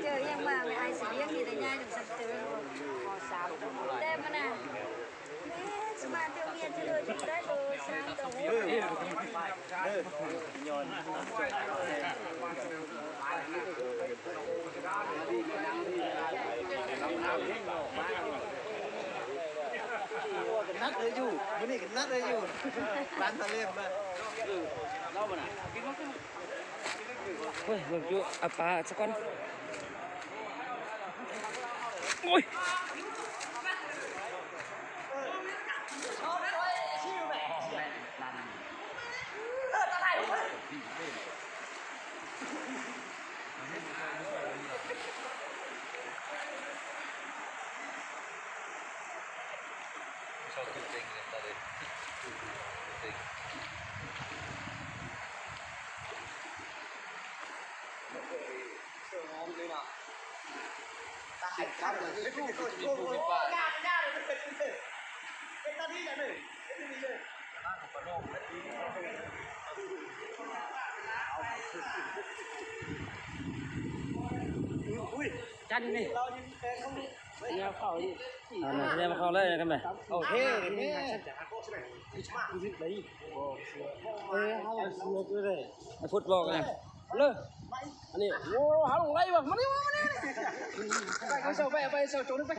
ເຈີຫຍັງມາ ແມ່ອ້າຍຊິລ້ຽງນີ້ ໄດ້ຍ້າຍຈັງຊັ້ນເຕີ ມໍສາມ ແຕ່ມານະ ແມ່ສະມາເຕີ ເມຍເທີເລີຍ ໄດ້ໂລສາມໂຕ. ກໍໜັກເລີຍຢູ່ ມື້ນີ້ກໍໜັກເລີຍຢູ່ ປານທະເລມາ. ໂອ້ຍ ເບິ່ງຈຸ ເອົາປາສາກ່ອນ. ໂອ້ຍ. ຈັນນີ້ ແນວເຂົ້ານີ້ ອັນນັ້ນແນວເຂົ້າເລີຍນະ ກັນໄປ ໂອເຄ ນີ້ ເອີ ເຮົາເສືອຢູ່ເລີຍ ໄອ້ພຸດບອກນະ ເລີຍ ອັນນີ້ ໂອ້ ເຮົາລົງໄດ້ວ່າ ມານີ້ ມານີ້ ໄປ ໄປເຊົາ ໄປ ໄປເຊົາ ໂຈນໄປ.